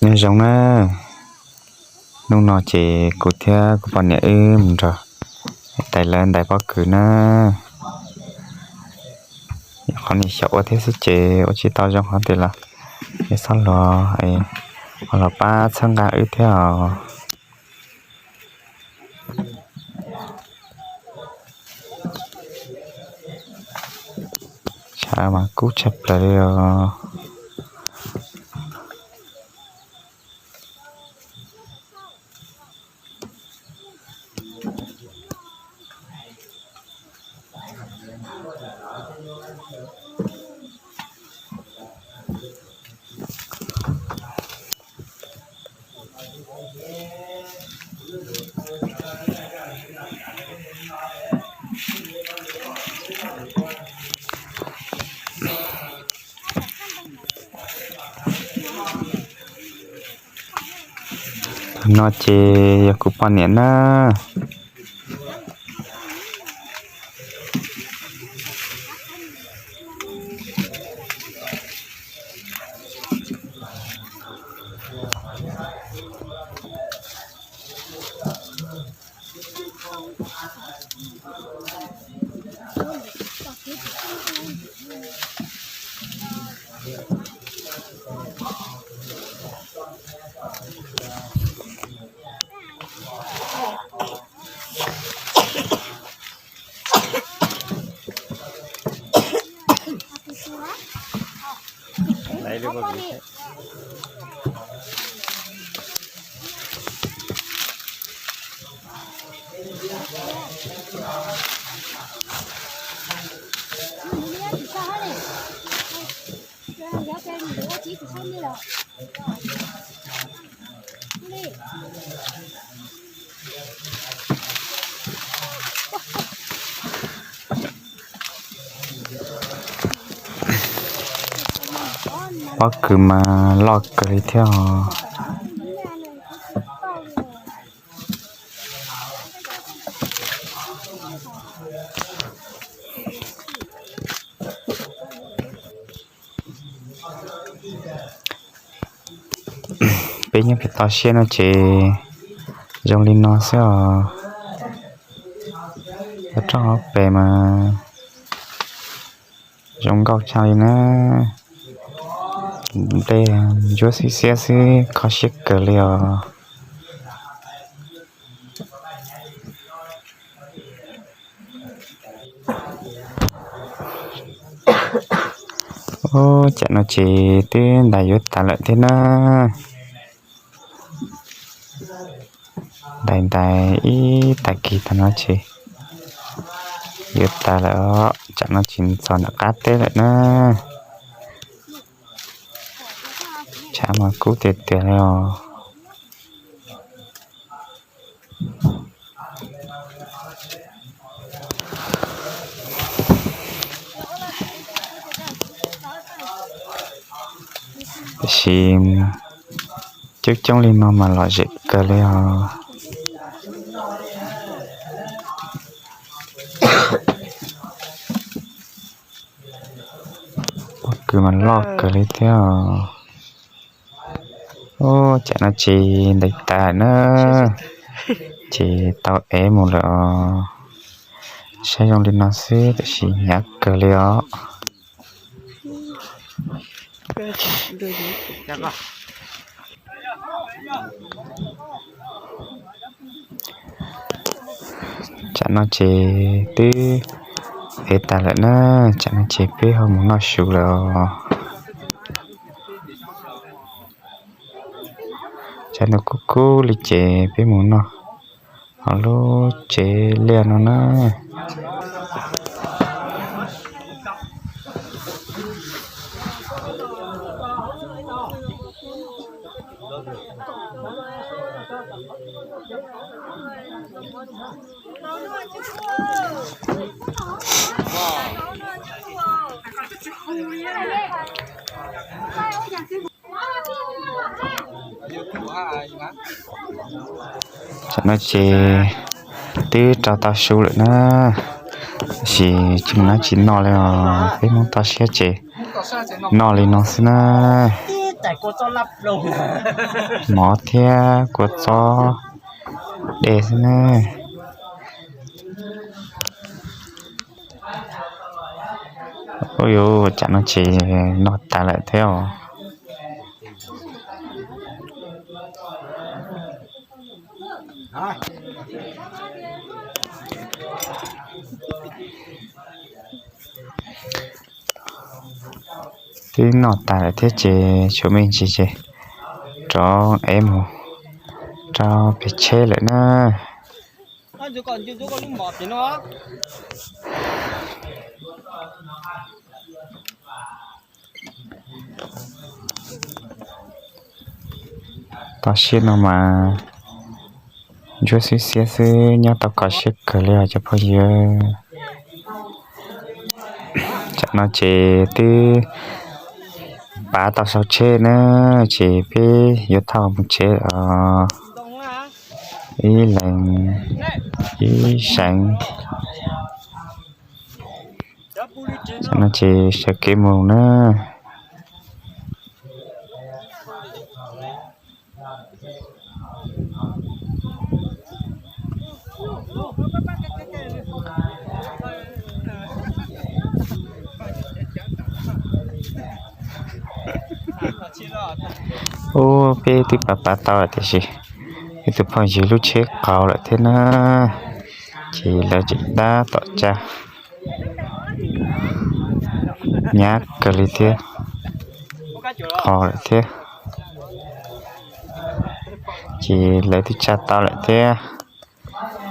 Nyob zoo na, hnub no ces kuv thiab kuv poj niam wb mus nrog dais lawv ntais pob kws na. Qhov niam xyaum ua thiab xwb ces ua tsis tau zoo qhov twg los yog txhob luag, ho los pab txhawb nqa wb thiab os. Tshav mas kub tshaj plaws li os. Thaum no ces yog kuv poj niam na. Pob kws mas loj kawg li thiab os. Peb nyob pem toj siab no ces zoo li no xwb os. Cov roob hauv pes mas zoo nkauj tshaj li na. Dej ntsuab xiab xiab xwb, kho siab kawg li os. Ub, tsam no ces twb ntais yuav tas lawm thiab na. Ntais ntais ib tag kis thaum no ces yuav tas lawm os. Tsam no ces txog nram qab teb lawm na. Tshav mas kub tiag tiag li os. Tiam sis coob coob li no mas lom zem kawg li os. Pob kws mas loj kawg li thiab os. Ub, tsam no ces ntais tas na, ces tau ev mus lawm os. Saib zoo li no xwb tiam sis hnyav kawg li os. Tsam no ces twb ev tas lawm na, tsam no ces peb ho mus noj su lawm os. Tsam no kub kub li ces peb mus noj hauv lub tsev liaj no na. Tsam no ces twb rau tau su lawm na, tab sis tsis muaj dab tsi noj li os, peb Hmoob toj siab ces noj li no xwb na. Mov thiab kua txob dej xwb na. Ub yuv, tsam no ces noj tas lawm thiab os. Twb noj tas lawm thiab ces tshuav me ntsis ces rov ev mus rau pem tsheb lawm na. Toj siab no mas ntsuab xwb xiab xwb, nyob tau kho siab kawg li os cov phooj ywg. Tsam no ces twb pav tau sau tsheb na, ces peb yuav thauj mus tsev os. Ib leeg ib seev. Tsam no ces sawv kev mus na. Ub, peb twb pav pav tau lawm tiam sis ib tug phooj ywg lub tsheb qaug lawm thiab na, ces lawv tseem tab tom tsa. Hnyav kawg li thiab, qaug lawm thiab, ces lawv twb tsa tau lawm thiab.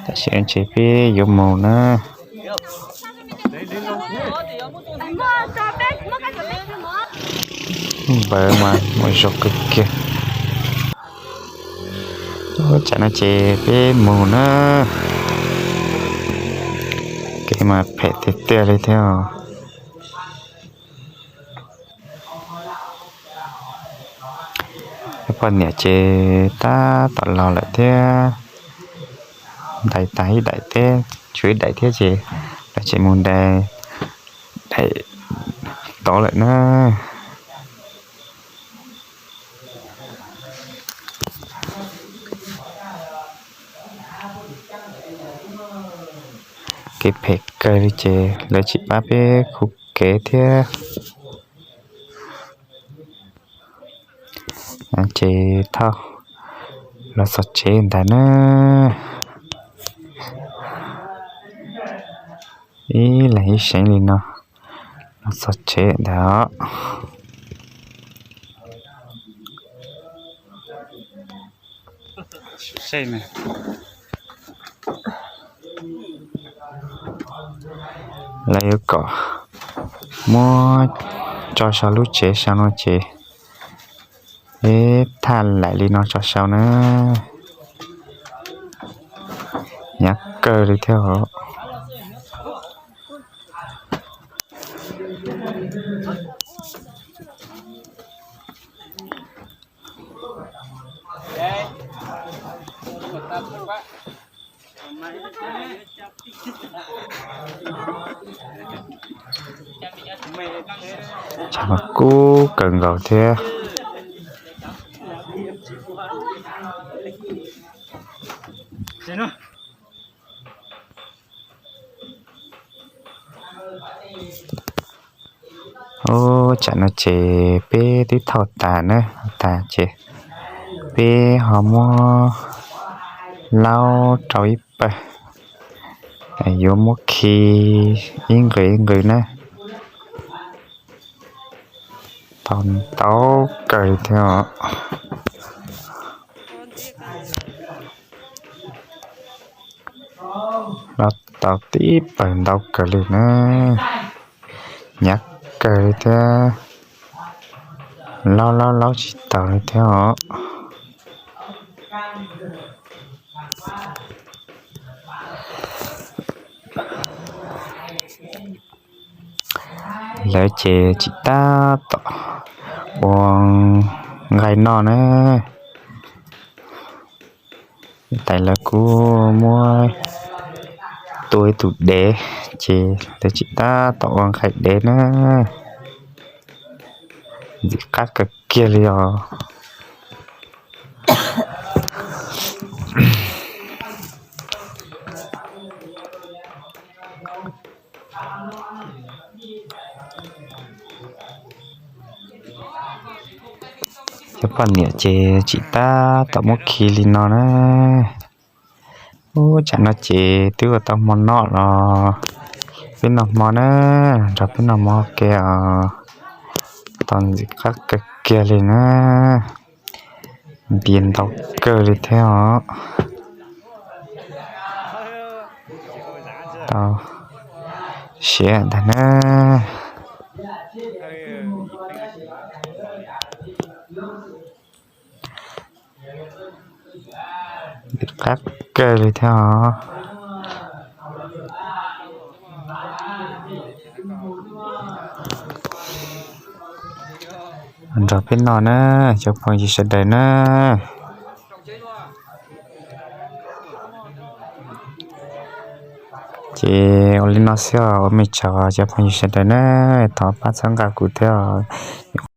Tam sim no ces peb yuav mus na. Npawg mas mus zoo kawg kiag. Tsam no ces peb mus na. Kev mas phem tiag tiag li thiab. Poj niam ces tab tom los lawm thiab, ntais tas ib daim thiab, tshuav ib daim thiab ces lawv tseem mus ntais daim tod lawm na. Kev phem kawg li ces lawv tsis pab peb khub kev thiab. Ces thauj los txog tsev ntag na. Ib leeg ib seev li no los txog tsev ntag os. Lawv yuav kom muab tso sau lub tsev sau no ces, eb, thaj laim li no tso sau na. Hnyav kawg li thiab os. Tshav mas kub kawg nkaus thiab. Ub, tsam no ces peb twb thauj tas na, tas ces peb ho muab laub rau ib pawg, yuav muab khi ib nqis ib nqis na. Tau ntau kawg li thiab os. Laub tau tib pawg ntau kawg li na. Hnyav kawg li thiab. Laub laub laub tsis taus li thiab os. Lawv ces tsis tab tom ua nqaij noj na. Tais lawv kuj muab tua ib tug dev ces lawv tsis tab tom ua nqaij dev na. Ntxim qab kawg kiag li os. Cov poj niam ces tsis tab tom muab khi li no na. Ub, tsam no ces twb ua tau hmo noj los peb noj hmo na, nrog peb noj hmo ua ke os. Tau ntxim qab kawg kiag li na, npias ntau kawg li thiab os. Tau siav ntag na. Ntxim qab kawg li thiab os. Nrog peb noj na, cov phooj ywg sawv daws na. Ces ua li no xwb os, ua mej tsaug cov phooj ywg sawv daws na, thov pab txhawb nqa kuv thiab os.